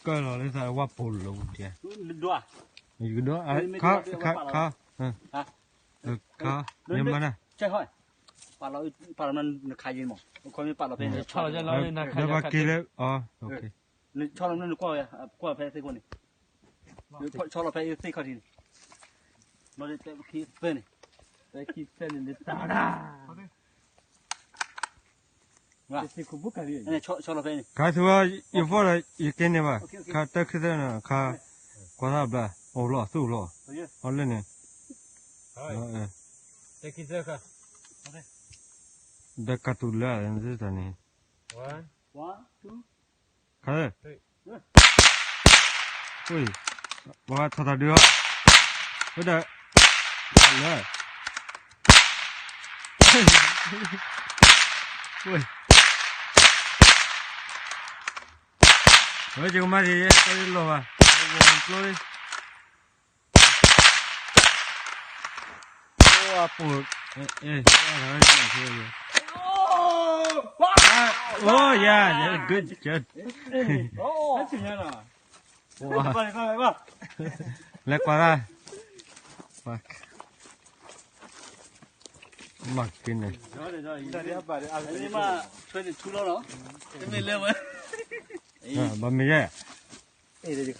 ကလီၤလၢသးဝၣ်ပိာ်လိၤဒဲး, ယကဒိး, ခါ, ခါ, ခါ, ခါ, ယမၤနၤ, ပာ်လီၤ, ပာ်လီၤနခါယဲမး, ခီမ့ၢ်ပာ်လီၤဖဲန့ၣ်, လၢပှၤက့ၤလၢ, နဆီလီၤဖဲသ့ၣ်ခိၣ်န့ၣ်, ဆီလီၤဖဲသ့ၣ်ခီၣ်ထံးန့ၣ်, လီၤတဲခံသၢန့ၣ်, တဲခံသၢန့ၣ် နတၢ်ဒၣ် ခါသူဝဲ ယဖီၣ်ဒီး ယကဲန့ၢ်ဘၣ်, ခါတၢ်ခံသၢန့ၣ် ခါ, ကွၢ်သၣ်ဘျါ, အိၣ်လီၤသူၣ်လီၤ, အီၤလၢန့ၣ်, ဒီးကတူၢ်လၢန့ၣ်, ခါ, ပှၤထီၣ်တၢ်ဒုးအီၤ, ဝဲဒီး, လၢ ဝဲယကမၤဒ်ယဲ တၢ်လီၢ်ဘၣ်, ဝဲကျိလံ, အပူၤ, အဲ, အိၣ်ယၤ, good job, လဲၤကွၢ်ဒၣ်, မၤက့ၤန့ၣ်, ဘၣ်မ့ၢ်ယဲ, ဘၣ်ဒိဒီ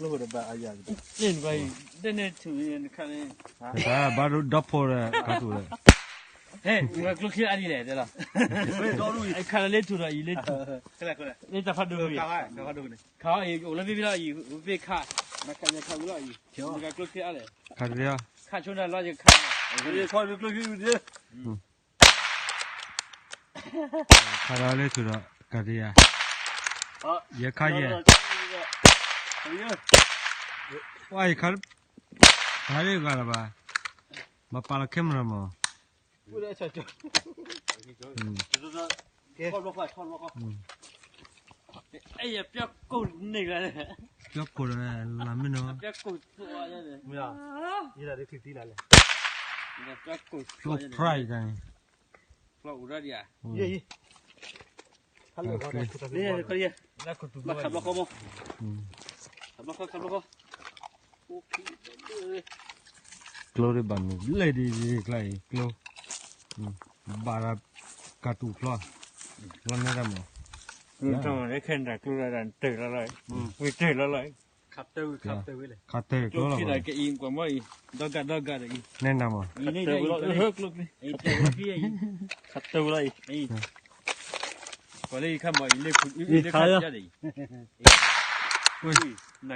ဖိဒီးကါတူၢ်ဒီး, ကျိချ့အါဒ်လဲၣ်တဲလီၤ, ခါလၢလ့ထူၣ်ဒီးအံၤလ့ထူၣ်, လၢတၢ်ဖးဒိၣ်ဝံၤ, ခါအံၤအိၣ်လၢဘ့ၣ်ဘ့ၣ်လီၤအံၤ, ဘ့ၣ်ခါ, နခါယခါဝံၤလီၤအံၤ, နကကျိချ့အါလဲၣ်, ခါဆိနၤလီၤယခါ, ခါလၢလ့ထူၣ်ဒီးကါတယၤ, ယခါယဲ, ဝဲယခါ, တၢ်လၢဂၤလၢၤဘၣ်, ဘၣ်ပာ်လီၤ camera မး, ပျီကိၢ်န့ၣ်, ပျီ prize တၢ်န့ၣ်, ကျိဒ်ဘၣ်မ့ၢ်လဲၣ်ဒ်လဲၣ်ကျါအံၤ, ကျိ, ဘၣ်ဒီး, ကါတူၢ်ကျိ, လီၤနဲဒၣ်မး, ခဲနတၢ်ကျိဒၣ်တၢ်တၢၢ်လီၤလီၤ, ဝံၤတၢၢ်လီၤလီၤ, ခးတၢၢ်ကျိလီၤ, နဲဒၣ်မး, ခးတၢၢ်လီၤအံၤ, ပှၤလၢယခါမးအံၤလ့ခူၣ်အံၤ, နက